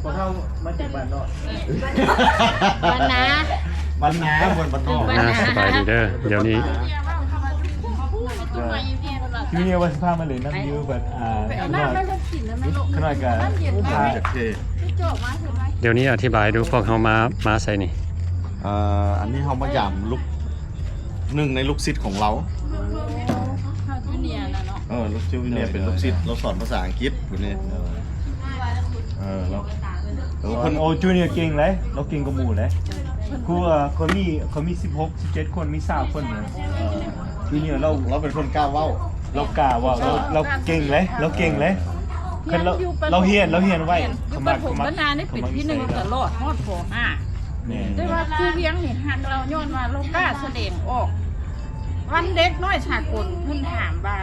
ພວກເຮົາມາຈາກບ້ານເນາະ ບ້ານນາ ບ້ານນາ ບ້ານນາ ບ້ານນອກ ອ່າ ສະບາຍດີເດີ. ດຽວນີ້ Junior ວ່າຊິພາມາຫຼິ້ນນຳຢູ່ ບັດ ອ່າ ຂ້ານ້ອຍ ຂ້ານ້ອຍກະ ດຽວນີ້ອະທິບາຍດູ ພວກເຮົາມາ ມາໃສນີ້? ເອີ ອັນນີ້ເຮົາມາຢາມລູກ ໜຶ່ງໃນລູກສິດຂອງລາວ Junior ນະເນາະ. ເອີ ລູກ Junior ເປັນລູກສິດ ລາວສອນພາສາອັງກິດຢູ່ນີ້. ເອີ ລາວ ໂອ້ Junior ເກັ່ງເລີຍ ລາວເກັ່ງກວ່າໝູ່ເລີຍ. ຄູ ເອີ ເຂົາມີ ເຂົາມີສິບຫົກ ສິບເຈັດຄົນ ມີຊາວຄົນ. ເອີ Junior ລາວ ລາວເປັນຄົນກ້າເວົ້າ ລາວກ້າເວົ້າ ລາວ ລາວເກັ່ງເລີຍ ລາວເກັ່ງເລີຍ. ເອີ ລາວ ລາວຮຽນ ລາວຮຽນໄວ ຢູ່ປະຖົມບັນນານີ້ເປັນທີໜຶ່ງຕະຫຼອດ ຮອດ ປໍຫ້າ. ແມ່ນ ແຕ່ວ່າຄູວຽງນີ້ຮັກລາວຍ້ອນວ່າລາວກ້າສະແດງອອກ. ວັນເດັກນ້ອຍສາກົນເພິ່ນຖາມວ່າ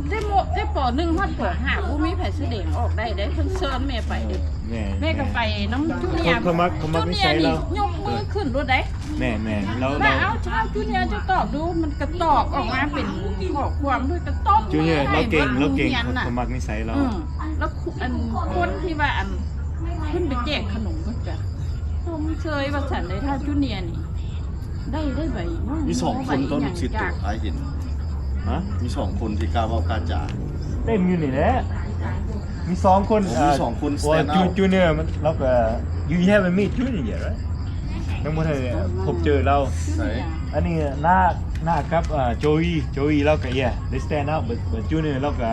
ແຕ່ມໍ ແຕ່ ປໍໜຶ່ງ ຮອດ ປໍຫ້າ ບໍ່ມີໃຜສະແດງອອກໄດ້ເດ້ ເພິ່ນເຊີນແມ່ໄປເດ້. ແມ່ນ ແມ່ກໍໄປນຳ Junior ເຂົາມັກ ເຂົາມັກນິໄສລາວ ຍກມືຂຶ້ນໂລດໄດ໋. ແມ່ນໆ ລາວ ວ່າ ລາວ ເອົາ Junior ເຈົ້າຕອບດູ ມັນກໍຕອບອອກມາເປັນຂໍ້ຄວາມ ເພິ່ນກໍຕອບ Junior ລາວເກັ່ງ ລາວເກັ່ງ ເຂົາມັກນິໄສລາວ. ເອີ ລາວ ອັນ ຄົນທີ່ວ່າ ອັນ ເພິ່ນໄປແຈກຂະໜົມເພິ່ນກະຊົມເຊີຍວ່າຊັ້ນເດ້. ຖ້າ Junior ນີ້ໄດ້ ໄດ້ໃບ ມີສອງຄົນ ຕ້ອງລູກສິດໂຕອ້າຍເຫັນ ຮະ ມີສອງຄົນທີ່ກ້າເວົ້າກ້າຈາ ເຕັມຢູ່ນີ້ແຫຼະ. ມີສອງຄົນ ໂອ້ ມີສອງຄົນ Junior ມັນ ລາວກໍ you haven't meet Junior yet, right? ຍັງບໍ່ທັນໄດ້ພົບເຈີລາວ. ໃສ ອັນນີ້ ໜ້າ ໜ້າກັບ Joey, Joey ລາວກໍ yeah, they stand out, but, but Junior ລາວກໍ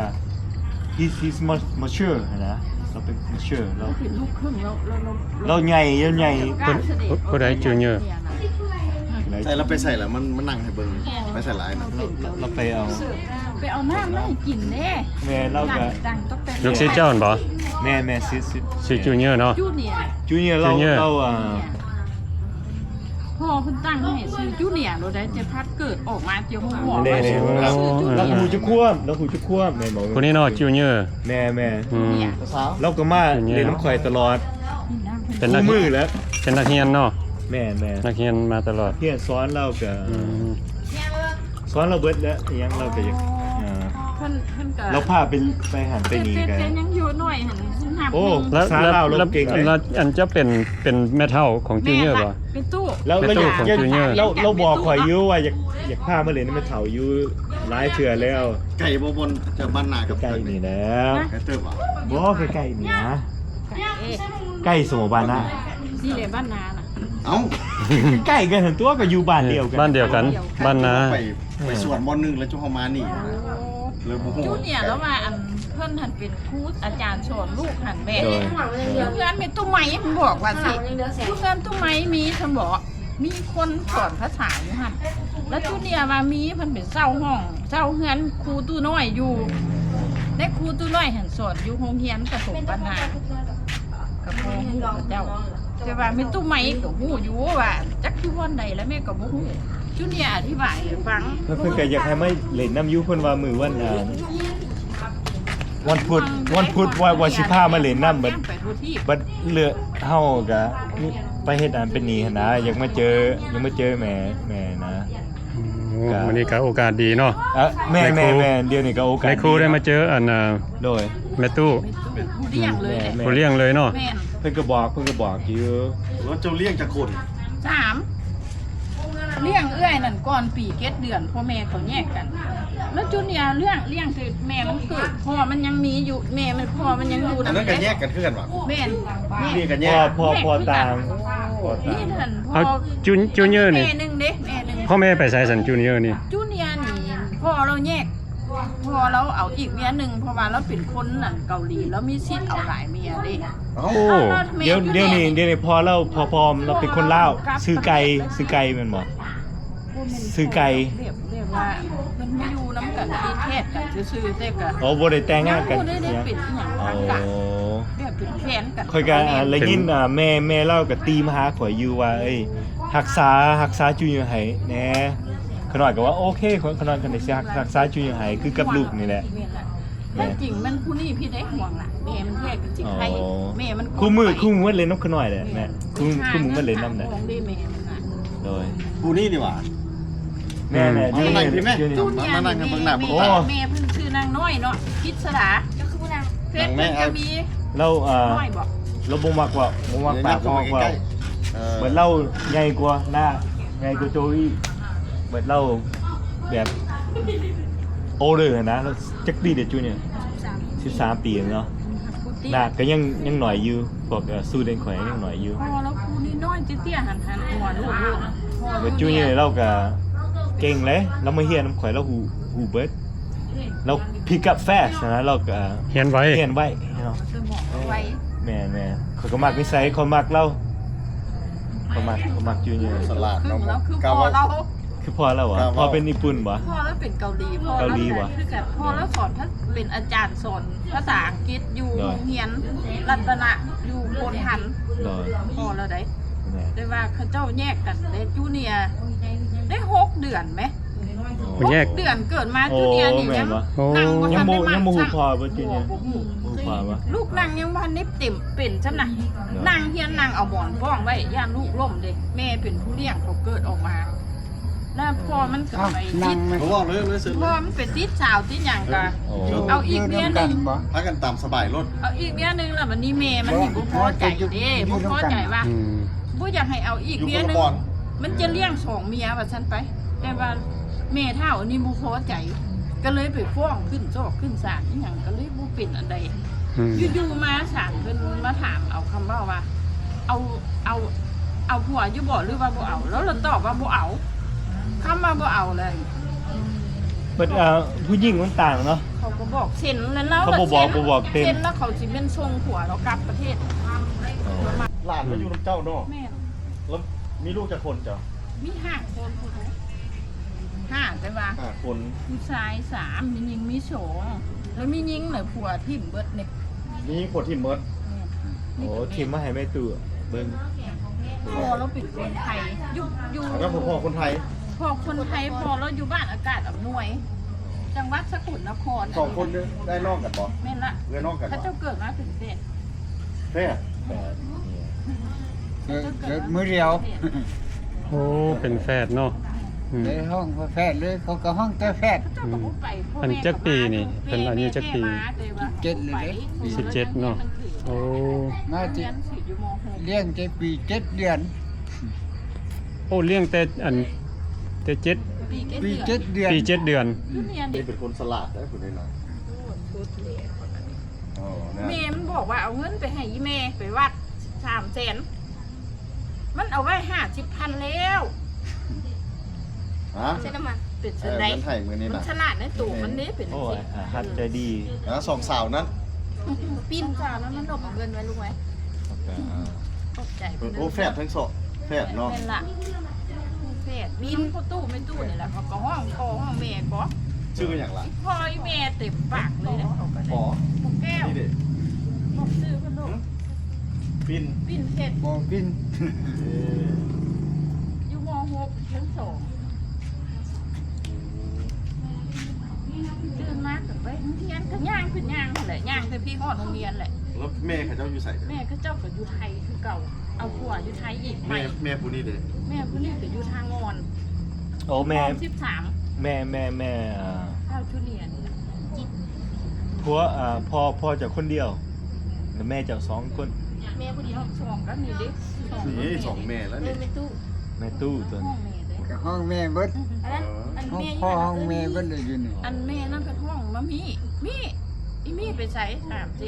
he's, he's mature ຫັ້ນນະ. ລາວເປັນ mature ລາວ ເປັນລູກຄຶ່ງ ລາວ ລາວ ລາວໃຫຍ່ ລາວໃຫຍ່. ຜູ້ໃດ Junior? ໃສລາວໄປໃສລະ? ມັນ ມັນນັ່ງໃຫ້ເບິ່ງ ໄປໃສລະ? ລາວ ລາວໄປເອົາ ໄປເອົານ້ຳມາໃຫ້ກິນເດ້. ແມ່ນ ລາວກໍ ລູກສິດເຈົ້າຫັ້ນບໍ່? ແມ່ນໆ ສິດ ສິດ ສິດ Junior ເນາະ. Junior ລາວ ລາວ ອ່າ ພໍ່ເພິ່ນຕັ້ງໃຫ້ຊື່ Junior ໂລດໄດ໋ ແຕ່ພັດເກີດອອກມາ Junior ເດ້. ລາວຮູ້ຈັກຄວາມ ລາວຮູ້ຈັກຄວາມ ແມ່ນບໍ່? ຜູ້ນີ້ເນາະ Junior. ແມ່ນໆ ອືມ ລາວກໍມາຫຼິ້ນນຳຂ້ອຍຕະຫຼອດ ເປັນນັກ ຄູ່ມື້ແຫຼະ ເປັນນັກຮຽນເນາະ. ແມ່ນໆ ນັກຮຽນມາຕະຫຼອດ ຮຽນສອນລາວກໍ ອືມ ສອນລາວເບິດແຫຼະ ອີ່ຫຍັງລາວກໍຢາກ ເອີ ເພິ່ນ ເພິ່ນກໍ ລາວພາໄປ ໄປຫັ້ນໄປນີ້ກໍ ແຕ່ຍັງຢູ່ນ້ອຍຫັ້ນ ໂອ້ ພາສາລາວລາວເກັ່ງເດ້. ອັນເຈົ້າເປັນ ເປັນແມ່ເຖົ້າຂອງ Junior ບໍ່? ແມ່ນ ແມ່ຕູ້ ລາວ ແມ່ຕູ້ຂອງ Junior ລາວ ລາວບອກຂ້ອຍຢູ່ວ່າຢາກ ຢາກພາມາຫຼິ້ນນຳແມ່ເຖົ້າຢູ່ຫຼາຍເທື່ອແລ້ວ. ໄກບໍ່? ບ່ອນຈາກບ້ານນາກັບ ໃກ້ນີ້ແຫຼະ. ໄກເຕີບບໍ່? ບໍ່ ໃກ້ໆນີ້ນະ. ໃກ້ ໃກ້ສະບໍ່ບ້ານນາ ນີ້ແຫຼະບ້ານນານະ. ເອົ້າ ໃກ້ກັນຫັ້ນຕົວະ ກໍຢູ່ບ້ານດຽວກັນ ບ້ານດຽວກັນ ບ້ານນາ. ໄປ ໄປສວນບ່ອນໜຶ່ງແລ້ວຈຸເຮົາມານີ້ ໂອ້ ເລີຍບໍ່ຮູ້. Junior ລາວວ່າ ອັນ ເພິ່ນຫັ້ນເປັນຄູອາຈານສອນລູກຫັ້ນແມ່. ໂດຍ ຢູ່ເຮືອນແມ່ຕູ້ໄມ ມັນບອກວ່າຊິ ຢູ່ເຮືອນຕູ້ໄມມີຊັ້ນບໍ? ມີຄົນສອນພາສາຢູ່ຫັ້ນ ແລ້ວຈູເນຍວ່າມີ ເພິ່ນໄປເຊົ່າຫ້ອງ ເຊົ່າເຮືອນຄູຕູ້ນ້ອຍຢູ່ ແລະຄູຕູ້ນ້ອຍຫັ້ນສອນຢູ່ໂຮງຮຽນປະຖົມບ້ານນາ ກໍບໍ່ຮູ້ເຂົາເຈົ້າ ແຕ່ວ່າແມ່ຕູ້ໄມກໍຮູ້ຢູ່ວ່າຈັກຢູ່ບ່ອນໃດ ແລ້ວແມ່ກໍບໍ່ຮູ້ ຈູເນຍອະທິບາຍໃຫ້ຟັງ. ເພິ່ນ ເພິ່ນກໍຢາກໃຫ້ມາຫຼິ້ນນຳຢູ່ ເພິ່ນວ່າມື້ວັນ ອ່າ ວັນພຸດ ວັນພຸດວ່າ ວ່າຊິພາມາຫຼິ້ນນຳ ບັດ ບັດເລືອກ ເຮົາກະໄປເຮັດອັນເປັນນີ້ຫັ້ນນະ ຢາກມາເຈີ ຢາກມາເຈີແມ່ ແມ່ນະ. ອືມ ກະ ມື້ນີ້ກະໂອກາດດີເນາະ. ເອີ ແມ່ນ ແມ່ນ ແມ່ນ ດຽວນີ້ກະໂອກາດດີ ໄດ້ມາເຈີອັນ ໂດຍ ແມ່ຕູ້ ຜູ້ລ້ຽງເລີຍ ແມ່ນ ຜູ້ລ້ຽງເລີຍເນາະ. ແມ່ນ ເພິ່ນກະບອກ ເພິ່ນກະບອກຢູ່. ແລ້ວເຈົ້າລ້ຽງຈັກຄົນ? ສາມ. ລ້ຽງເອື້ອຍນັ້ນກ່ອນປີເຈັດເດືອນ ພໍ່ແມ່ເຂົາແຍກກັນ ແລ້ວຈູເນຍລ້ຽງ ລ້ຽງແຕ່ແມ່ມັນເກີດ ພໍ່ມັນຍັງມີຢູ່ ແມ່ມັນ ພໍ່ມັນຍັງຢູ່ນຳ. ອັນນັ້ນກະແຍກກັນຄືກັນຫວາ? ແມ່ນ ນີ້ກະແຍກ ພໍ່ ພໍ່ຕ່າງ ພໍ່ຕ່າງ. ນີ້ຫັ້ນ ພໍ່ ເອົາ ຈູ ຈູເນຍນີ້ ແມ່ໜຶ່ງເດ້ ແມ່ໜຶ່ງ. ພໍ່ແມ່ໄປໃສຊັ້ນ ຈູເນຍນີ້? ຈູເນຍນີ້ ພໍ່ລາວແຍກ ພໍ່ລາວເອົາອີກເມຍໜຶ່ງ ເພາະວ່າລາວເປັນຄົນນັ້ນເກົາຫຼີ ລາວມີສິດເອົາຫຼາຍເມຍເດ້. ໂອ້ ດຽວ ດຽວນີ້ ດຽວນີ້ພໍ່ລາວ ພໍ່ ພໍ່ລາວເປັນຄົນລາວ ຊື່ໄກ່ ຊື່ໄກ່ແມ່ນບໍ່? ຊື່ໄກ່ ແບບ ແບບວ່າເພິ່ນມາຢູ່ນຳກັນ ຕິດແທດກັນຊື່ໆ ແຕ່ກໍ ອໍ ບໍ່ໄດ້ແຕ່ງງານກັນ ຍັງບໍ່ໄດ້ເປັນອີ່ຫຍັງທາງການ ແບບເປັນແຟນກັນ. ຂ້ອຍກໍໄດ້ຍິນ ອ່າ ແມ່ ແມ່ລາວກໍຕີມາຫາຂ້ອຍຢູ່ວ່າ ເອີຍ ຮັກສາ ຮັກສາຈູເນຍໃຫ້ແດ່. ຂະນ້ອຍກໍວ່າ ໂອເຄ ຂະນ້ອຍກໍໄດ້ຊິຮັກ ຮັກສາຈູເນຍໃຫ້ ຄືກັບລູກນີ້ແຫຼະ. ແທ້ຈິງມັນຜູ້ນີ້ພີ່ໄດ້ຫ່ວງລະ ແມ່ມັນແທ້ກໍຈິງໃຫ້ ອໍ ແມ່ມັນ ຄູ່ມື້ ຄູ່ມື້ມາຫຼິ້ນນຳຂະນ້ອຍແຫຼະແມ່ ຄູ່ ຄູ່ມື້ມາຫຼິ້ນນຳແຫຼະ. ໂດຍ ຜູ້ນີ້ນີ້ຫວາ? ແມ່ນໆ ມານັ່ງພີ້ແມ່ ມານັ່ງເບິ່ງໜ້າເບິ່ງຕາ. ແມ່ເພິ່ນຊື່ນາງນ້ອຍເນາະ ກິດສະດາ ເຟສເພິ່ນກໍມີ ລາວ ນ້ອຍບໍ? ລາວບໍ່ມັກເວົ້າ ບໍ່ມັກປາກ ບໍ່ມັກເວົ້າ. ເອີ ເບິດລາວໃຫຍ່ກວ່າ ໜ້າໃຫຍ່ກວ່າໂຈອີກ. ເບິດລາວແບບ ໂອເດີຫັ້ນນະ. ລາວຈັກປີເດ ຈູເນຍ? ສິບສາມປີເນາະ. ໜ້າກໍຍັງ ຍັງໜ້ອຍຢູ່. ພວກ ເອີ ສະຕູເດັນຂ້ອຍຍັງໜ້ອຍຢູ່. ພໍ່ລາວຜູ້ນ້ອຍໆ ເຕ້ຍໆ ຫັນໆ ຫົວໂລ້ນໆ. ເບິດຈູເນຍລາວກໍເກັ່ງເລີຍ. ລາວມາຮຽນນຳຂ້ອຍ ລາວຮູ້ ຮູ້ເບິດ. ລາວ pick up fast ນະ ລາວກໍຮຽນໄວ ຮຽນໄວເນາະ. ສະໝອງໄວ. ແມ່ນໆ ຂ້ອຍກໍມັກນິໄສ ຂ້ອຍມັກລາວ ຂ້ອຍມັກ ຂ້ອຍມັກຈູເນຍ. ສະຫຼາດເນາະ. ຄືພໍ່ລາວ ຄືພໍ່ລາວຫວາ? ພໍ່ເປັນຍີ່ປຸ່ນຫວາ? ພໍ່ລາວເປັນເກົາຫຼີ. ເກົາຫຼີຫວາ? ຄືກັນ. ພໍ່ລາວສອນ ເປັນອາຈານສອນພາສາອັງກິດຢູ່ໂຮງຮຽນລັດຕະນະ ຢູ່ໂພນທັນ. ໂດຍ. ພໍ່ລາວໃດ. ແມ່ນ. ແຕ່ວ່າເຂົາເຈົ້າແຍກກັນເດ້ ຈູເນຍ ໄດ້ຫົກເດືອນແມ. ໂອ້ ແຍກ ເດືອນເກີດມາ ໂອ້ ຈູເນຍນີ້ ແມ່ນບໍ່? ໂອ້ ຍັງ ຍັງບໍ່ ຍັງບໍ່ຮູ້ພໍ່ບໍ່ ຈູເນຍ? ບໍ່ຮູ້ພໍ່ບໍ່? ລູກນັ່ງຍັງບໍ່ທັນໄດ້ເຕັມເປັນຊ້ຳນະ. ໂດຍ. ນັ່ງຮຽນ ນັ່ງເອົາໝອນກ້ອງໄວ້ ຢ້ານລູກລົ້ມເດ້. ແມ່ເປັນຜູ້ລ້ຽງ ເຂົາເກີດອອກມາ ແລ້ວພໍ່ມັນກໍໄປຕິດ ເວົ້າເລີຍ ເລີຍ ເຊີນເລີຍ. ພໍ່ມັນໄປຕິດສາວຕິດຫຍັງກໍ ໂອ້ ເອົາອີກເມຍໜຶ່ງ ພາກັນຕາມສະບາຍໂລດ. ເອົາອີກເມຍໜຶ່ງ ແລ້ວບັດນີ້ແມ່ມັນນີ້ບໍ່ພໍໃຈເດ້ ບໍ່ພໍໃຈວ່າ ອືມ ບໍ່ຢາກໃຫ້ເອົາອີກເມຍໜຶ່ງ ມັນຈະລ້ຽງສອງເມຍວ່າຊັ້ນໄປ. ແຕ່ວ່າແມ່ເຖົ້າອັນນີ້ບໍ່ພໍໃຈ ກໍເລີຍໄປຟ້ອງຂຶ້ນສອກຂຶ້ນສານອີ່ຫຍັງ ກໍເລີຍບໍ່ເປັນອັນໃດ. ອືມ ຢູ່ໆມາສານເພິ່ນມາຖາມເອົາຄຳເວົ້າວ່າ ເອົາ ເອົາ ເອົາຜົວຢູ່ບໍ່ ຫຼືວ່າບໍ່ເອົາ? ລາວລະຕອບວ່າບໍ່ເອົາ. ຄຳວ່າບໍ່ເອົາແລ້ວ ບັດ ເອີ ຜູ້ຍິງມັນຕ່າງເນາະ. ເຂົາກໍບອກເຊັນແລ້ວ ເຂົາບໍ່ບອກ ບໍ່ບອກເຊັນ ເຊັນແລ້ວເຂົາຊິແມ່ນສົ່ງຜົວລາວກັບປະເທດ. ອໍ ຫຼານມາຢູ່ນຳເຈົ້າເນາະ. ແມ່ນ. ແລ້ວມີລູກຈັກຄົນເຈົ້າ? ມີຫ້າຄົນພຸ້ນແຫຼະ ຫ້າ ແຕ່ວ່າຫ້າຄົນ ຜູ້ຊາຍສາມ ແມ່ຍິງມີສອງ ແລ້ວແມ່ຍິງນະຜົວຖິ້ມເບິດນີ້. ມີຜົວຖິ້ມເບິດ. ແມ່ນ. ໂອ້ ຖິ້ມມາໃຫ້ແມ່ຕູ້ເບິ່ງ. ພໍ່ລາວເປັນຄົນໄທ ຢູ່ ຢູ່ ອໍ ແລ້ວພໍ່ຄົນໄທ. ພໍ່ຄົນໄທ ພໍ່ລາວຢູ່ບ້ານອາກາດອຳນວຍ ຈັງຫວັດສະກົນນະຄອນ. ສອງຄົນເອື້ອຍນ້ອງກັນບໍ່? ແມ່ນລະ. ເອື້ອຍນ້ອງກັນ. ເຂົາເຈົ້າເກີດມາເປັນແຟດ. ແຟດ. ເກີດ ເກີດມື້ດຽວ. ໂອ້ ເປັນແຟດເນາະ. ອືມ ໄດ້ຮ້ອງວ່າແຟດເລີຍ ເຂົາກໍຮ້ອງແຕ່ແຟດ. ອືມ ອັນຈັກປີນີ້ ເພິ່ນອາຍຸຈັກປີ? ສິບເຈັດເລີຍເດ້. ສິບເຈັດເນາະ. ໂອ້ ມາແຕ່ ລ້ຽງແຕ່ປີເຈັດເດືອນ. ໂອ້ ລ້ຽງແຕ່ອັນ ແຕ່ເຈັດ ປີເຈັດເດືອນ. ປີເຈັດເດືອນ. ນີ້ເປັນຄົນສະຫຼາດເດ້ຜູ້ນີ້ນະ. ແມ່ມັນບອກວ່າເອົາເງິນໄປໃຫ້ອີ່ແມ່ໄປວັດສາມແສນ ມັນເອົາໄວ້ຫ້າສິບພັນແລ້ວ. ຮະ? ເປັນຈັ່ງໃດ? ເອີ ມັນໃຫ້ມື້ນີ້ນະ ມັນສະຫຼາດໃນໂຕມັນເດ້. ເປັນ ໂອ້ຍ ອາ ຮັກໃຈດີ. ອາ ສອງສາວນັ້ນ ປີ້ນສາວນັ້ນມັນຫຼົບເອົາເງິນໄວ້ລູກໄວ້. ຂອບໃຈ. ໂອ້ ແຟດທັງສອງ ແຟດເນາະ. ແມ່ນລະ ແຟດ ມີພໍ່ຕູ້ແມ່ຕູ້ນີ້ແຫຼະ ເຂົາກໍຮ້ອງພໍ່ຮ້ອງແມ່ກໍ. ຊື່ຫຍັງລະ? ພໍ່ອີ່ແມ່ເຕັມປາກເລີຍເດ້. ພໍ່ ແກ້ວ ນີ້ເດ້ ບອກຊື່ເພິ່ນໂລດ. ປິ່ນ ປິ່ນເພັດ ບໍ່ປິ່ນ. ເອີ ຢູ່ ມໍ ຫົກ ເທີມສອງ. ຕື່ນມາກໍໄປໂຮງຮຽນ ກໍຍ່າງຂຶ້ນຍ່າງຫັ້ນແຫຼະ ຍ່າງແຕ່ພີ້ຮອດໂຮງຮຽນແຫຼະ. ແລ້ວແມ່ເຂົາເຈົ້າຢູ່ໃສ? ແມ່ເຂົາເຈົ້າກໍຢູ່ໄທຄືເກົ່າ ເອົາຜົວຢູ່ໄທອີກ. ແມ່ ແມ່ຜູ້ນີ້ເດ້? ແມ່ຜູ້ນີ້ກໍຢູ່ທ່າງ່ອນ. ໂອ້ ແມ່ ສິບສາມ. ແມ່ ແມ່ ແມ່ ເອີ ທ້າວຈູເນຍນີ້. ຜົວ ເອີ ພໍ່ ພໍ່ເຈົ້າຄົນດຽວ ແລ້ວແມ່ເຈົ້າສອງຄົນ. ແມ່ຜູ້ດຽວ ສອງກໍນີ້ເດ້ ນີ້ສອງແມ່ແລ້ວນີ້. ແມ່ຕູ້ ແມ່ຕູ້ຕົວນີ້. ກໍຮ້ອງແມ່ເບິດ. ອັນນັ້ນ ເອີ ອັນແມ່ຢູ່ ຮ້ອງພໍ່ຮ້ອງແມ່ເບິດເລີຍຢູ່ນີ້. ອັນແມ່ນັ້ນກໍຮ້ອງມາມີ ມີ ອີ່ມີໄປໃສ? ຖາມຊິ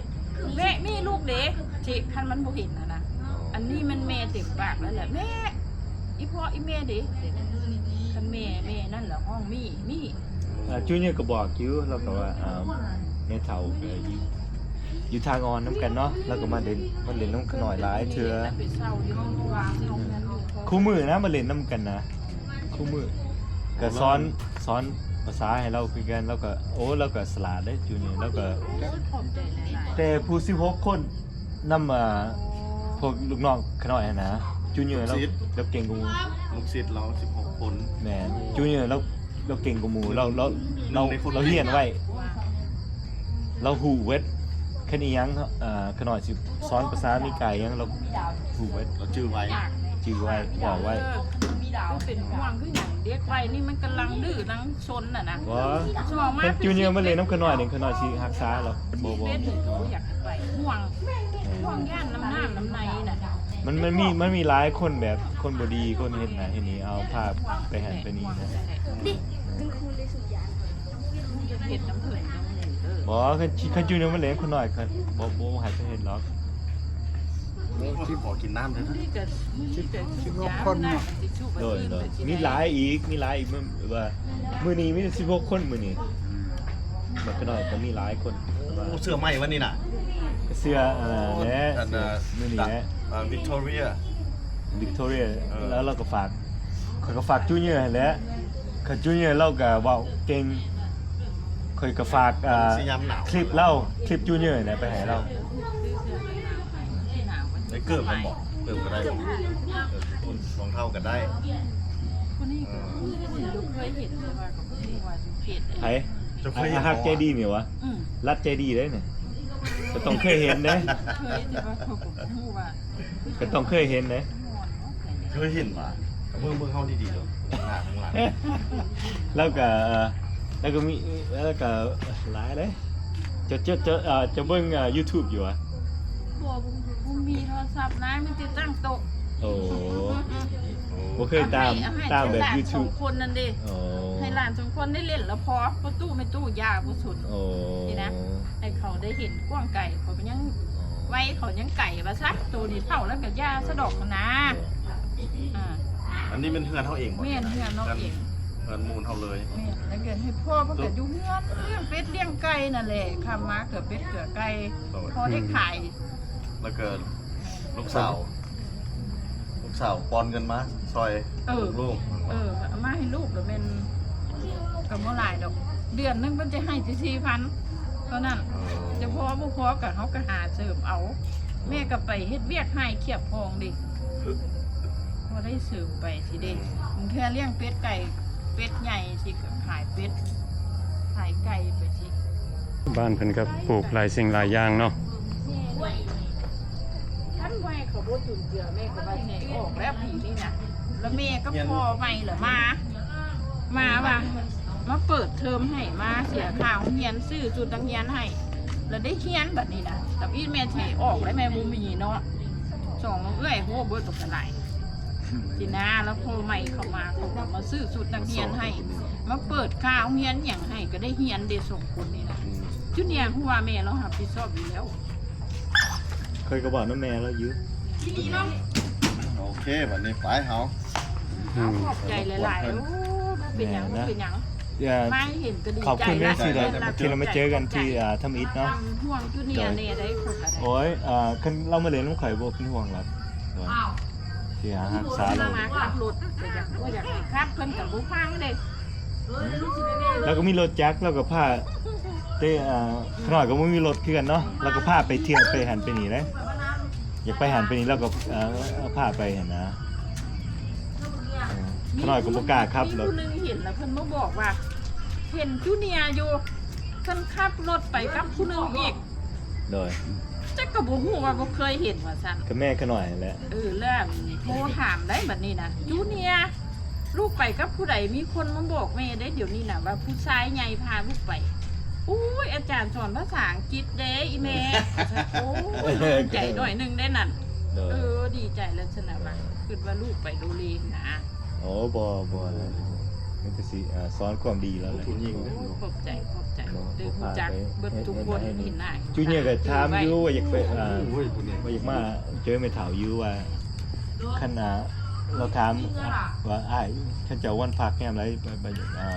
ແມ່ມີລູກເດ້ຊິ ຄັນມັນບໍ່ເຫັນຫັ້ນນະ. ອັນນີ້ມັນແມ່ເຕັມປາກແລ້ວແຫຼະ ແມ່ ອີ່ພໍ່ອີ່ແມ່ເດ້. ຄັນແມ່ ແມ່ນັ້ນລະຮ້ອງມີ ມີ. ອາ ຈູເນຍກໍບອກຢູ່ ລາວກໍວ່າ ອາ ແມ່ເຖົ້າກໍຢູ່ ຢູ່ທ່າງ່ອນນຳກັນເນາະ ລາວກໍມາເຫຼັ້ນ ມາເຫຼັ້ນນຳຂະນ້ອຍຫຼາຍເທື່ອ. ຄູ່ມື້ນະມາເຫຼັ້ນນຳກັນນະ ຄູ່ມື້. ກໍສອນ ສອນພາສາໃຫ້ລາວຄືກັນ ລາວກໍ ໂອ້ ລາວກໍສະຫຼາດເດ້ຈູເນຍ. ລາວກໍ ແຕ່ຜູ້ສິບຫົກຄົນ ນຳ ອາ ພວກລູກນ້ອງຂະນ້ອຍຫັ້ນນະ ຈູເນຍລາວ ລູກສິດ ລາວເກັ່ງກວ່າໝູ່. ລູກສິດລາວສິບຫົກຄົນ. ແມ່ນ ຈູເນຍລາວ ລາວເກັ່ງກວ່າໝູ່. ລາວ ລາວ ລາວ ລາວຮຽນໄວ ລາວຮູ້ເບິດ. ຄັນອີ່ຫຍັງ ອາ ຂະນ້ອຍຊິສອນພາສາອາເມລິກາອີ່ຫຍັງ ລາວຮູ້ເບິດ. ລາວຈື່ໄວ ຈື່ໄວ ບອກໄວ. ເອີ ເປັນຫ່ວງຄືຫຍັງ ເດັກໄວນີ້ມັນກຳລັງດື້ ກຳລັງ ຊົນນະນະ. ບໍ່ ສະມອງມາ ຄັນຈູເນຍມາເຫຼັ້ນນຳຂະນ້ອຍນີ້ ຂະນ້ອຍຊິຮັກສາລາວ. ບໍ່ ບໍ່ ບໍ່ຢາກໃຫ້ໄປ ຫ່ວງ ແມ່ນ ຫ່ວງຢ້ານນ້ຳນ້ຳ ໃນນະ ມັນ ມັນມີ ມັນມີຫຼາຍຄົນແບບຄົນບໍ່ດີ ຄົນເຮັດນັ້ນເຮັດນີ້ ເອົາພາໄປຫັ້ນໄປນີ້ນະ. ເຮັດນຳເພິ່ນນຳໝູ່ເດີ ບໍ່ ຄັນ ຄັນຢູ່ນຳມັນເລີຍຄົນນ້ອຍ ຄັນບໍ່ ບໍ່ໃຫ້ເພິ່ນເຮັດດອກ. ໂອ້ ຊິຂໍກິນນ້ຳເດີ ນີ້ກະ ນີ້ກະສິບຫົກຄົນເນາະ. ໂດຍ ໂດຍ ມີຫຼາຍອີກ ມີຫຼາຍອີກ ມື້ ວ່າມື້ນີ້ມີສິບຫົກຄົນມື້ນີ້. ອືມ ບັກຂະນ້ອຍກໍມີຫຼາຍຄົນ. ໂອ້ ເສື້ອໃໝ່ວະນີ້ນະ ເສື້ອ ເອີ ແຫຼະ ອັນ ເສື້ອ ມື້ນີ້ແຫຼະ ເອີ ວິກຕໍເຣຍ ວິກຕໍເຣຍ ເອີ ແລ້ວລາວກໍຝາກ ຂ້ອຍກໍຝາກຈູເນຍຫັ້ນແຫຼະ. ຄັນຈູເນຍລາວກໍເວົ້າເກັ່ງ ຂ້ອຍກໍຝາກ ເອີ ຄລິບລາວ ຄລິບຈູເນຍຫັ້ນແຫຼະ ໄປໃຫ້ລາວ. ໄດ້ເກີບມັນບໍ່? ເກີບກໍໄດ້ ເອີ ລອງເທົ້າກໍໄດ້. ຄົນນີ້ກໍ ເອີ ບໍ່ເຄີຍເຫັນ ແຕ່ວ່າກໍບໍ່ຮູ້ວ່າຢູ່ເຂດໃດ. ໃຜ? ເຈົ້າເຄີຍເຫັນ ອາ ຮັກໃຈດີນີ້ຫວາ? ອືມ ລັດໃຈດີເດ້ນີ້ ກໍຕ້ອງເຄີຍເຫັນເດ້. ເຄີຍ ແຕ່ວ່າເຂົາກໍບໍ່ຮູ້ວ່າ ກໍຕ້ອງເຄີຍເຫັນເດ້. ເຄີຍເຫັນຫວາ? ກໍເບິ່ງ ເບິ່ງເຮົາດີໆເນາະ ໜ້າທາງຫຼັງ. ແລ້ວກໍ ແລ້ວກໍມີ ແລ້ວກໍຫຼາຍເດ້. ເຈົ້າ ເຈົ້າ ເຈົ້າ ເຈົ້າເບິ່ງ YouTube ຢູ່ຫວາ? ບໍ່ ບໍ່ ບໍ່ມີໂທລະສັບນະ ມີແຕ່ຕັ້ງໂຕະ. ໂອ້ ບໍ່ເຄີຍຕາມ ຕາມແບບ YouTube ສອງຄົນນັ້ນເດ້. ໂອ້ ໃຫ້ຫຼານສອງຄົນໄດ້ຫຼິ້ນລະພໍ ພໍ່ຕູ້ແມ່ຕູ້ຢ່າບໍ່ສົນ. ໂອ້ ນີ້ນະ ໃຫ້ເຂົາໄດ້ເຫັນກວ້າງໄກ ເຂົາຍັງໄວ ເຂົາຍັງໄກວ່າຊະ. ໂຕນີ້ເຖົ້າແລ້ວກໍຢ່າຊະດອກນະ. ອ່າ ອັນນີ້ແມ່ນເຮືອນເຮົາເອງບໍ່? ແມ່ນ ເຮືອນເຮົາເອງ ເຮືອນມູນເຮົາເລີຍ. ແມ່ນ ແລ້ວກໍໃຫ້ພໍ່ເພິ່ນກໍຢູ່ເຮືອນ ລ້ຽງເປັດລ້ຽງໄກ່ນັ້ນແຫຼະ ຄ່ຳມາເກືອເປັດເກືອໄກ່ ພໍໄດ້ຂາຍ. ແລ້ວກໍລູກສາວ ລູກສາວປ້ອນເງິນມາຊ່ອຍ ເອີ ລູກໆ ເອີ ເອົາມາໃຫ້ລູກ ແລ້ວແມ່ນກໍບໍ່ຫຼາຍດອກ ເດືອນໜຶ່ງເພິ່ນຈະໃຫ້ແຕ່ສີ່ພັນເທົ່ານັ້ນ. ເອີ ຈະພໍບໍ່ພໍກໍເຮົາກໍຫາເສີມເອົາ. ແມ່ກໍໄປເຮັດວຽກໃຫ້ຄຽບພອງເດ້ ພໍໄດ້ເສີມໄປຊີ້ເດ້. ບາງເທື່ອລ້ຽງເປັດໄກ່ ເປັດໃຫຍ່ຊີ້ກໍຂາຍເປັດ ຂາຍໄກ່ໄປຊີ້. ບ້ານເພິ່ນກໍປູກຫຼາຍສິ່ງຫຼາຍຢ່າງເນາະ. ຄັນວ່າເຂົາບໍ່ຈຸນເຈືອ ແມ່ກໍວ່າຊິອອກແລ້ວປີນີ້ນະ. ແລ້ວແມ່ກັບພໍ່ໃໝ່ລະມາ ມາວ່າ ມາເປີດເທີມໃຫ້ ມາເສຍຄ່າໂຮງຮຽນ ຊື້ຊຸດນັກຮຽນໃຫ້ ລະໄດ້ຮຽນບັດນີ້ນະ. ຕຳອິດແມ່ຊິອອກແລ້ວ ແມ່ບໍ່ມີເນາະ ສອງເອື້ອຍ ໂຫ ເບິດບັກກະຫຼາຍຊີ້ນະ. ແລ້ວພໍ່ໃໝ່ເຂົາມາ ເຂົາກໍມາຊື້ຊຸດນັກຮຽນໃຫ້ ມາເປີດຄ່າໂຮງຮຽນຫຍັງໃຫ້ ກໍໄດ້ຮຽນເດ້ ສອງຄົນນີ້ນະ. ອືມ ຈຸເນຍຮູ້ວ່າແມ່ລາວຮັບຜິດຊອບຢູ່ແລ້ວ. ຂ້ອຍກໍເວົ້ານຳແມ່ລາວຢູ່. ໂອເຄ ບັດນີ້ໄປເຮົາ. ອືມ ຂອບໃຈຫຼາຍໆ. ໂອ້ ບໍ່ເປັນຫຍັງ ບໍ່ເປັນຫຍັງ. ມາເຫັນກໍດີໃຈຫຼາຍ ທີ່ເຮົາມາເຈີກັນທີ່ ອ່າ ທຳອິດເນາະ. ຫ່ວງຈຸເນຍແດ່ໄດ໋ ຂ້ອຍກໍໄດ້. ໂອ້ຍ ເອີ ຄັນລາວມາຫຼິ້ນນຳຂ້ອຍບໍ່ເປັນຫ່ວງດອກ ທີ່ຫາຮັກສາລາວ. ມາຂັບລົດ ກໍຢາກ ບໍ່ຢາກໃຫ້ຂັບ ເພິ່ນກໍບໍ່ຟັງເດ້. ແລ້ວກໍມີລົດຈັກ ແລ້ວກໍພາເຕ ເອີ ຂະນ້ອຍກໍບໍ່ມີລົດຄືກັນເນາະ ແລ້ວກໍພາໄປທ່ຽວໄປຫັ້ນໄປນີ້ເດ້. ຢາກໄປຫັ້ນໄປນີ້ ແລ້ວກໍ ເອີ ພາໄປຫັ້ນນະ. ເອີ ຂະນ້ອຍກໍບໍ່ກ້າຂັບລົດ. ມີຜູ້ໜຶ່ງເຫັນແລ້ວເພິ່ນມາບອກວ່າ ເຫັນຈູເນຍຢູ່ ເພິ່ນຂັບລົດໄປກັບຜູ້ໜຶ່ງອີກ. ໂດຍ ຈັກກໍບໍ່ຮູ້ວ່າບໍ່ເຄີຍເຫັນວ່າຊັ້ນ. ກໍແມ່ຂະນ້ອຍຫັ້ນແຫຼະ. ເອີ ແລ້ວໂທຖາມໄດ້ບັດນີ້ນະ ຈູເນຍ ລູກໄປກັບຜູ້ໃດ? ມີຄົນມາບອກແມ່ໄດ້ດຽວນີ້ນະ ວ່າຜູ້ຊາຍໃຫຍ່ພາລູກໄປ. ໂອ້ຍ ອາຈານສອນພາສາອັງກິດເດ້ອີແມ່. ໂອ້ຍ ໂລ່ງໃຈໜ້ອຍໜຶ່ງໄດ້ນັ້ນ. ໂດຍ ເອີ ດີໃຈແລ້ວຊັ້ນນະ ວ່າຄິດວ່າລູກໄປໂລເລນະ. ໂອ້ ບໍ່ ບໍ່ ມັນກໍຊິ ເອີ ສອນຄວາມດີແລ້ວແຫຼະ. ໂອ້ ຂອບໃຈ ຂອບໃຈ. ເດີ ຮູ້ຈັກເບິດທຸກຄົນເຫັນໜ້າ. ຈູເນຍກໍຖາມຢູ່ວ່າຢາກໄປ ເອີ ວ່າຢາກມາເຈີແມ່ເຖົ້າຢູ່ວ່າ ຄັນ ລາວຖາມວ່າ ອ້າຍ ເຂົາເຈົ້າວັນພັກຍາມໃດໄປ ໄປ ອ່າ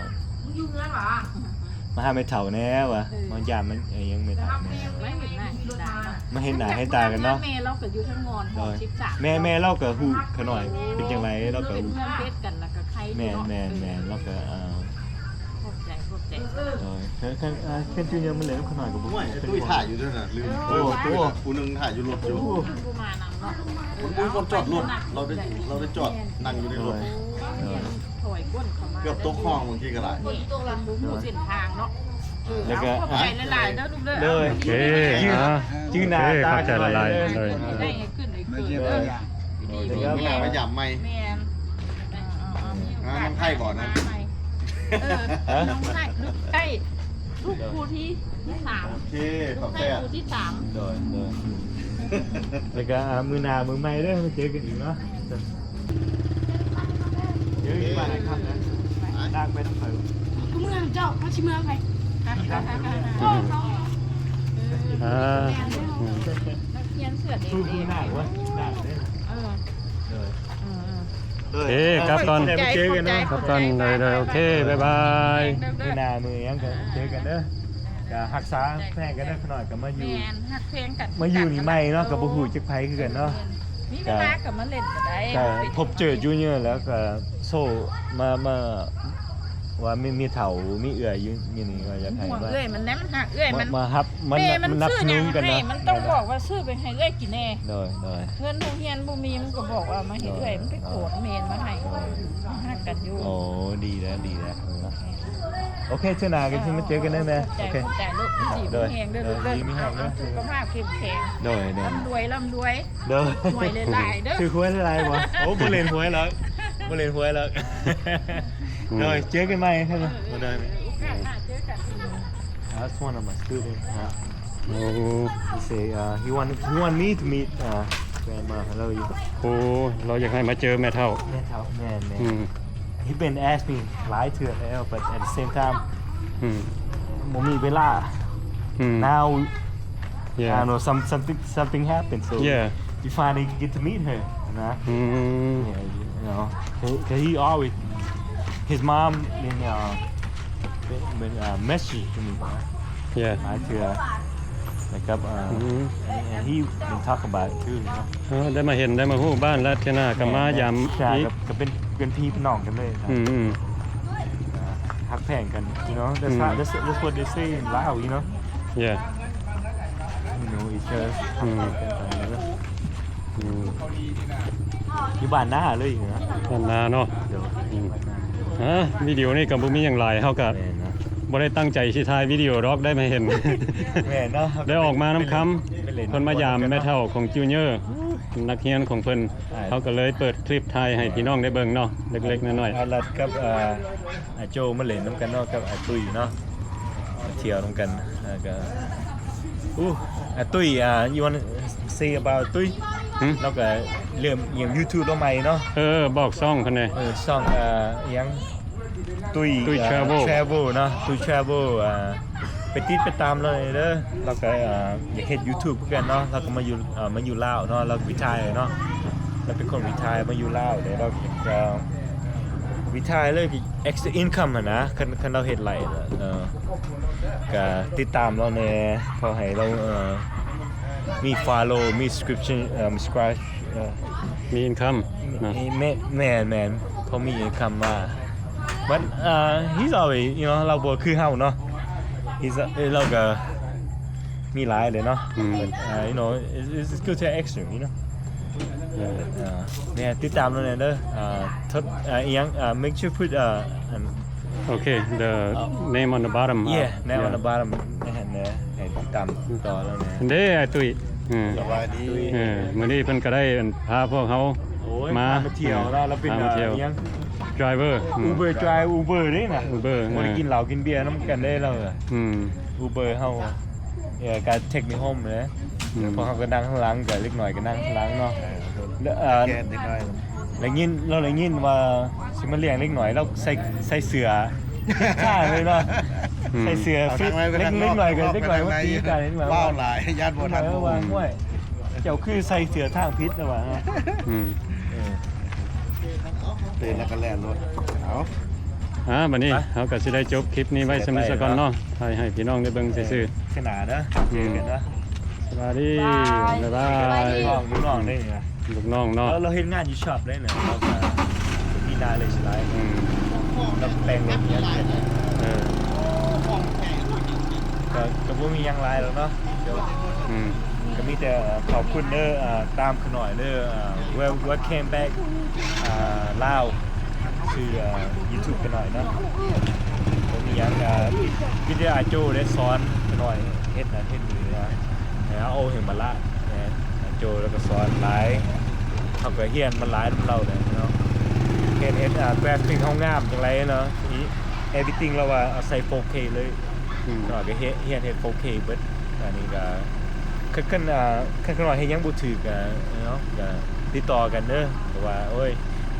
ມາຫາແມ່ເຖົ້າແດ່ວ່າ ມາຢາມແມ່ ຫຍັງແມ່ເຖົ້າແດ່ ມາເຫັນໜ້າເຫັນຕາກັນເນາະ. ແມ່ລາວກໍຢູ່ທາງງອນ ໂດຍ ສິບສາມ ແມ່ ແມ່ລາວກໍຮູ້ຂະນ້ອຍເປັນຈັ່ງໃດ ລາວກໍຮູ້. ເປັນເພື່ອນເພດກັນ ແລ້ວກໍໄຄຢູ່ເນາະ. ແມ່ນໆ ລາວກໍ ເອີ ຂອບໃຈ ຂອບໃຈ. ໂດຍ ຄັນ ຄັນ ອ່າ ຄັນຈຸເນຍມັນເລີຍຂະນ້ອຍກໍບໍ່ ໂອ້ຍ ໄອ້ຕຸ້ຍຖ່າຍຢູ່ເດ້ນະ ລືມ. ໂອ້ ຜູ້ໜຶ່ງຖ່າຍຢູ່ລົດຢູ່. ໂອ້ ບໍ່ມານຳເນາະ. ມັນບໍ່ມີບ່ອນຈອດລົດ ລາວໄປ ລາວໄປຈອດນັ່ງຢູ່ໃນລົດ. ໂດຍ ໂດຍ ຖອຍກົ້ນເຂົ້າມາ ເກືອບຕົກຮ່ອງບາງທີກໍໄດ້. ນີ້ ເພິ່ນບໍ່ຮູ້ເສັ້ນທາງເນາະ. ແລ້ວກໍ ຂອບໃຈຫຼາຍໆເດີລູກເດີ. ໂດຍ ໂອເຄ ຈື່ໜ້າຕາກັນໃໝ່ເດີ. ໂດຍ ໄດ້ໃຫ້ຂຶ້ນໄດ້ເກີດເດີ. ມາຢາມໃໝ່. ແມ່ນ ອ່າ ນ້ອງໄທບໍ່ນະ? ເອີ ນ້ອງໄທ ລູກໄທ ລູກຜູ້ທີ ທີສາມ. ໂອເຄ ຂອບໃຈ ລູກໄທຜູ້ທີສາມ. ໂດຍ ໂດຍ. ແລ້ວກໍ ອ່າ ມື້ໜ້າມື້ໃໝ່ເດີ ມາເຈີກັນອີກເນາະ. ເຈີກັນຢູ່ບ້ານອ້າຍຄຳນະ. ລາກໄປນຳຂ້ອຍ. ເມືອງເຈົ້າ ເຮົາຊິເມືອງໄປ. ອ່າ ນັກຮຽນເສືອເດັກ ເອີ ເອີ ເອີ ເອີ ເອີ ກັບກ່ອນ ໄດ້ມາເຈີກັນເນາະ. ກັບກ່ອນ ໂດຍ ໂດຍ ໂອເຄ ບາຍບາຍ. ມື້ໜ້າມື້ຫຍັງກໍເຈີກັນເດີ. ກໍຮັກສາແພງກັນເດີ ຂະນ້ອຍກໍມາຢູ່ ແມ່ນ ຮັກແພງກັນ ມາຢູ່ນີ້ໃໝ່ເນາະ ເອີ ກໍບໍ່ຮູ້ຈັກໃຜຄືກັນເນາະ. ມີເວລາກໍມາຫຼິ້ນກໍໄດ້ ກໍພົບເຈີຈູເນີແລ້ວກໍໂຊມາ ມາວ່າມີ ມີເຖົ້າ ມີເອື້ອຍຢູ່ ຢູ່ນີ້ ວ່າຢາກໃຫ້ ເອື້ອຍມັນແນມ ມັນຫາເອື້ອຍມັນ ມາຮັບ ມານັບສະໜູນກັນເນາະ. ມັນຕ້ອງບອກວ່າຊື້ໄປໃຫ້ເອື້ອຍກິນແດ່. ໂດຍ ໂດຍ. ເງິນໂຮງຮຽນບໍ່ມີ ມັນກໍບອກວ່າມາໃຫ້ເອື້ອຍ ມັນໄປໂກນແມ່ນມາໃຫ້ ເອີ ຮັກກັນຢູ່. ໂອ້ ດີແລ້ວ ດີແລ້ວ. ໂອເຄ ເທື່ອໜ້າກໍຊິມາເຈີກັນເດີແມ່. ໂອເຄ ຂອບໃຈລູກ ຢູ່ດີມີແຮງເດີລູກເດີ ສຸຂະພາບເຂັ້ມແຂງ. ໂດຍ ໂດຍ ລ່ຳລວຍ ລ່ຳລວຍ. ໂດຍ ຫວຍຫຼາຍໆເດີ ຖືກຫວຍຫຼາຍໆບໍ່? ໂອ້ ບໍ່ຫຼິ້ນຫວຍແລ້ວ ບໍ່ຫຼິ້ນຫວຍແລ້ວ. ໂດຍ ເຈີກັນໃໝ່. ໂດຍ ໂອກາດໜ້າເຈີກັນ. That's one of my students. ໂອ້ He say, uh, he want, he want me to meet, uh, grandma. Hello, you. ໂອ້ ລາວຢາກໃຫ້ມາເຈີແມ່ເຖົ້າ. ແມ່ເຖົ້າ ແມ່ນໆ. ອືມ He been ask me ຫຼາຍເທື່ອແລ້ວ but at the same time ອືມ ບໍ່ມີເວລາ. ອືມ Now, yeah. I don't know, some, something, something happened, so yeah, we finally get to meet her ນະ. ອືມ Yeah, you know, 'cause he always, his mom been, uh, been, been, uh, message to me ນະ. Yeah. ຫຼາຍເທື່ອ ແລ້ວກໍ ເອີ ອືມ and he been talk about it too, you know. ເອີ ໄດ້ມາເຫັນ ໄດ້ມາຮູ້ບ້ານ ແລ້ວເທື່ອໜ້າກໍມາຢາມອີກ. ກໍເປັນ ເປັນພີ່ເປັນນ້ອງກັນເລີຍ. ອືມ ຮັກແພງກັນ you know. That's how, that's, that's what they say in Lao, you know. Yeah. You know each other. ອືມ ຢູ່ບ້ານນາເລີຍນະ ບ້ານນາເນາະ. ໂດຍ ອືມ ອ່າ ວິດີໂອນີ້ກໍບໍ່ມີຫຍັງຫຼາຍ ເຮົາກໍ ແມ່ນນະ ບໍ່ໄດ້ຕັ້ງໃຈຊິຖ່າຍວິດີໂອດອກ ໄດ້ມາເຫັນ. ແມ່ນເນາະ ໄດ້ອອກມານຳຄຳ ໄປຫຼິ້ນ ເພິ່ນມາຢາມແມ່ເຖົ້າຂອງຈູເນີ ນັກຮຽນຂອງເພິ່ນ. ເຮົາກໍເລີຍເປີດຄລິບຖ່າຍໃຫ້ພີ່ນ້ອງໄດ້ເບິ່ງເນາະ ເລັກໆນ້ອຍໆ. ອາລັດກັບ ອາ ອາໂຈມາຫຼິ້ນນຳກັນເນາະ ກັບອາຕຸ້ຍເນາະ ມາທ່ຽວນຳກັນ. ແລ້ວກໍ ອູ້ ອາຕຸ້ຍ ອາ you wanna say about ຕຸ້ຍ? ຫຶ? ລາວກໍເລີ່ມ YouTube ລາວໃໝ່ເນາະ. ເອີ ບອກຊ່ອງເພິ່ນແດ່. ເອີ ຊ່ອງ ເອີ ຫຍັງ ຕຸ້ຍ ຕຸ້ຍ ເອີ Travel Travel ເນາະ ຕຸ້ຍ Travel. ອ່າ ໄປຕິດໄປຕາມລາວເດີ. ລາວກໍ ອ່າ ຢາກເຮັດ YouTube ຄືກັນເນາະ. ລາວກໍມາຢູ່ ເອີ ມາຢູ່ລາວເນາະ ລາວ retire ເນາະ. ລາວເປັນຄົນ retire ມາຢູ່ລາວ ແລ້ວລາວກໍ retire ເລີຍ extra income ຫັ້ນນະ. ຄັນ ຄັນລາວເຮັດໄລ່ ເອີ ກໍຕິດຕາມລາວແດ່ ຂໍໃຫ້ລາວ ເອີ ມີ follow ມີ subscription ເອີ subscribe ເອີ ມີ income ນະ. ແມ່ນ ແມ່ນໆ ພໍມີ income ມາ. But, uh, he's always, you know, ລາວບໍ່ຄືເຮົາເນາະ. He's a ເອີ ລາວກໍມີຫຼາຍເລີຍເນາະ. ອືມ But, uh, you know, it's, it's good to extra, you know. Yeah. ເອີ ແມ່ນ ຕິດຕາມລາວແດ່ເດີ. ເອີ ທົດ ເອີ ອີ່ຫຍັງ ເອີ make sure put ເອີ ອັນ Okay, the name on the bottom. Yeah, name on the bottom. ໃຫ້ຕິດຕາມຕໍ່ລາວແດ່. ເດ້ ອ້າຍຕຸ້ຍ. ເອີ ສະບາຍດີ. ເອີ ມື້ນີ້ເພິ່ນກໍໄດ້ ອັນ ພາພວກເຮົາ ໂອ້ຍ ມາ ມາທ່ຽວເນາະ. ລາວເປັນ ອ່າ ອີ່ຫຍັງ driver. ອືມ Uber drive Uber ເດ້ນະ. Uber ບໍ່ໄດ້ກິນເຫຼົ້າກິນເບຍນຳກັນເດ້ລາວ. ອືມ Uber ເຮົາ ເອີ ກໍ take me home ເດ້. ອືມ ພວກເຮົາກໍນັ່ງຂ້າງຫຼັງ ກໍເດັກນ້ອຍກໍນັ່ງຂ້າງຫຼັງເນາະ. ເອີ ແລ້ວ ເອີ ໄດ້ຍິນ ລາວໄດ້ຍິນວ່າຊິມາລ້ຽງເດັກນ້ອຍ ລາວໃສ່ ໃສ່ເສື້ອ ທ່າເລີຍເນາະ. ອືມ ໃສ່ເສື້ອຟິດ ເດັກນ້ອຍກໍ ເດັກນ້ອຍວ່າຕີກັນ ເຫັນວ່າ ເວົ້າຫຼາຍ ຢ້ານບໍ່ທັນຮູ້. ວ່າ ຫ້ວຍ ເຈົ້າຄືໃສ່ເສື້ອທາງຜິດນະວ່າ. ອືມ ເອີ ເປັນແລ້ວກໍແລ່ນລົດ. ເອົາ ອ່າ ບັດນີ້ເຮົາກໍຊິໄດ້ຈົບຄລິບນີ້ໄວ້ສ່ຳນີ້ສາກ່ອນເນາະ. ຖ່າຍໃຫ້ພີ່ນ້ອງໄດ້ເບິ່ງຊື່ໆ. ເທື່ອໜ້າເດີ ເຈີກັນເດີ. ສະບາຍດີ ບາຍບາຍ. ລູກນ້ອງ ລູກນ້ອງເດ້ນີ້ນະ ລູກນ້ອງເນາະ. ເອີ ລາວເຮັດງານຢູ່ຊັອບເດ້ນະ. ລາວກໍມີໜ້າເລີຍຊິຫຼາຍ. ອືມ ລາວແປງລົດເຮັດ. ເອີ ກໍ ກໍບໍ່ມີຫຍັງຫຼາຍດອກເນາະ. ອືມ ກໍມີແຕ່ຂອບຄຸນເດີ ອ່າ ຕາມຂະນ້ອຍເດີ ອ່າ wel-, welcome back ອ່າ ລາວ ຊື່ ອ່າ YouTube ຂະນ້ອຍເນາະ. ບໍ່ມີຫຍັງ ອ່າ ມີແຕ່ອ້າຍໂຈ້ໄດ້ສອນຂະນ້ອຍເຮັດນັ້ນເຮັດນີ້ນະ ໃຫ້ເຮົາເອົາເຮັດມາລະ ອ້າຍໂຈ້ລາວກໍສອນຫຼາຍ ເຮົາກໍຮຽນມາຫຼາຍນຳລາວແຫຼະເນາະ. ເຮັດ ເຮັດ ອ່າ ກຣາຟິກເຮົາງາມຈັ່ງໃດເນາະ everything ລາວວ່າເອົາໃສ່ four K ເລີຍ. ອືມ ຂ້ານ້ອຍກໍຮຽນເຮັດ four K ເບິດ. ອັນນີ້ກໍ ຄັນ ຄັນ ອ່າ ຄັນ ຄັນວ່າເຮັດຫຍັງບໍ່ຖືກ ກໍເນາະ ກໍຕິດຕໍ່ກັນເດີ ເພາະວ່າ ໂອ້ຍ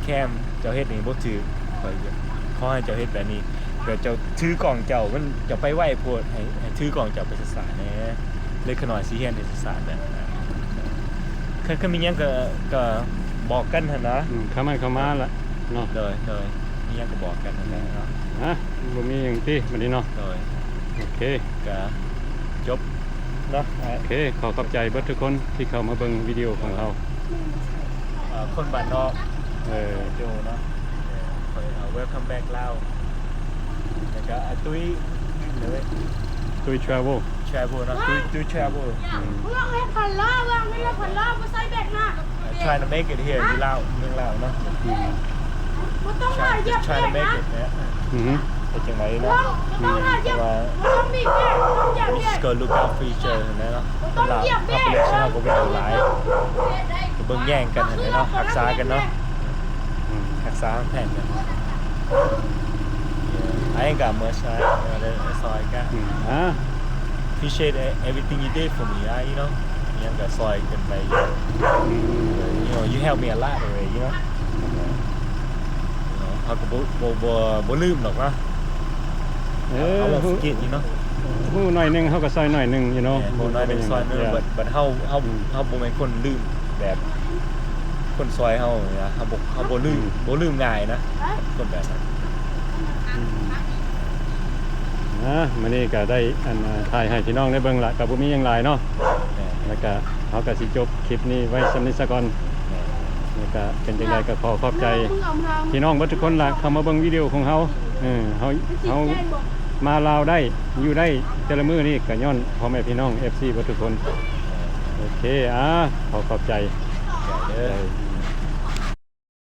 ແຄມ ເຈົ້າເຮັດນີ້ບໍ່ຖືກ ຂ້ອຍຂໍໃຫ້ເຈົ້າເຮັດແບບນີ້ ແບບເຈົ້າຖືກ້ອງເຈົ້າ ມັນ ເຈົ້າໄປໄວໂພດ ໃຫ້ ໃຫ້ຖືກ້ອງເຈົ້າໄປຊ້າໆແດ່ ເລັກນ້ອຍຊິຮຽນໄດ້ຊ້າໆແດ່. ຄັນ ຄັນມີຫຍັງກໍ ກໍບອກກັນຫັ້ນນະ ອືມ ເຂົ້າມາ ເຂົ້າມາລະເນາະ ໂດຍ ໂດຍ ມີຫຍັງກໍບອກກັນຫັ້ນແຫຼະເນາະ ຮະ ບໍ່ມີຫຍັງຕິ ບັດນີ້ເນາະ ໂດຍ ໂອເຄ ກໍຈົບເນາະ ໂອເຄ ຂໍຂອບໃຈເບິດທຸກຄົນທີ່ເຂົ້າມາເບິ່ງວິດີໂອຂອງເຮົາ ເອີ ຄົນບ້ານນອກ ເອີ ໂຈເນາະ ເອີ welcome back Lao ແລ້ວກໍ ອາ ຕຸ້ຍ ຕຸ້ຍ travel travel ເນາະ ຕຸ້ຍ ຕຸ້ຍ travel ອືມ ເລື່ອງເຮັດພັນລ້າ ເລື່ອງນີ້ເຮັດພັນລ້າ ບໍ່ໃສ່ແບກໜັກ trying to make it here ຢູ່ລາວ ເມືອງລາວເນາະ ອືມ ບໍ່ຕ້ອງວ່າຢຽບແບກນະ ອືຮຶ ເຮັດຈັ່ງໃດເນາະ ບໍ່ຕ້ອງວ່າຢຽບ ບໍ່ຕ້ອງບີບແບກ ບໍ່ຕ້ອງຢຽບແບກ just go look out for each other ຫັ້ນແຫຼະເນາະ ຄົນລາວ population ເຮົາກໍເປັນຫຼາຍ ກໍເບິ່ງແຍງກັນຫັ້ນແຫຼະເນາະ ຮັກສາກັນເນາະ ອືມ ຮັກສາຮັກແພງກັນ I ain't got much, I, that's all I got. ອືມ ອາ Appreciate e- everything you did for me, I, you know. ຫຍັງກໍຊ່ອຍກັນໄປ ອືມ You know, you helped me a lot already, you know. ເຮົາກໍບໍ່ ບໍ່ ບໍ່ ບໍ່ລືມດອກເນາະ ເອີ I won't forget, you know. ຮູ້ໜ້ອຍໜຶ່ງ ເຮົາກໍຊ່ອຍໜ້ອຍໜຶ່ງ you know. ຮູ້ໜ້ອຍໜຶ່ງ ຊ່ອຍໜຶ່ງ but, but ເຮົາ ເຮົາ ອືມ ເຮົາບໍ່ແມ່ນຄົນລືມ ແບບ ຄົນຊ່ອຍເຮົານີ້ນະ ເຮົາບໍ່ ເຮົາບໍ່ລືມ ອືມ ບໍ່ລືມງ່າຍນະ ຄົນແບບນັ້ນ ອືມ ອ່າ ມື້ນີ້ກໍໄດ້ ອັນ ອ່າ ຖ່າຍໃຫ້ພີ່ນ້ອງໄດ້ເບິ່ງລະ ກໍບໍ່ມີຫຍັງຫຼາຍເນາະ ແມ່ນ ແລ້ວກໍເຮົາກໍຊິຈົບຄລິບນີ້ໄວ້ສ່ຳນີ້ສາກ່ອນ ແມ່ນ ແລ້ວກໍເປັນຈັ່ງໃດກໍຂໍຂອບໃຈພີ່ນ້ອງເບິດທຸກຄົນລະ ເຂົ້າມາເບິ່ງວິດີໂອຂອງເຮົາ ເອີ ເຮົາ ເຮົາມາລາວໄດ້ ຢູ່ໄດ້ແຕ່ລະມື້ນີ້ກໍຍ້ອນພໍ່ແມ່ພີ່ນ້ອງ ເອັຟຊີ ເບິດທຸກຄົນ ໂອເຄ ອ່າ ຂໍຂອບໃຈ ຂອບໃຈເດີ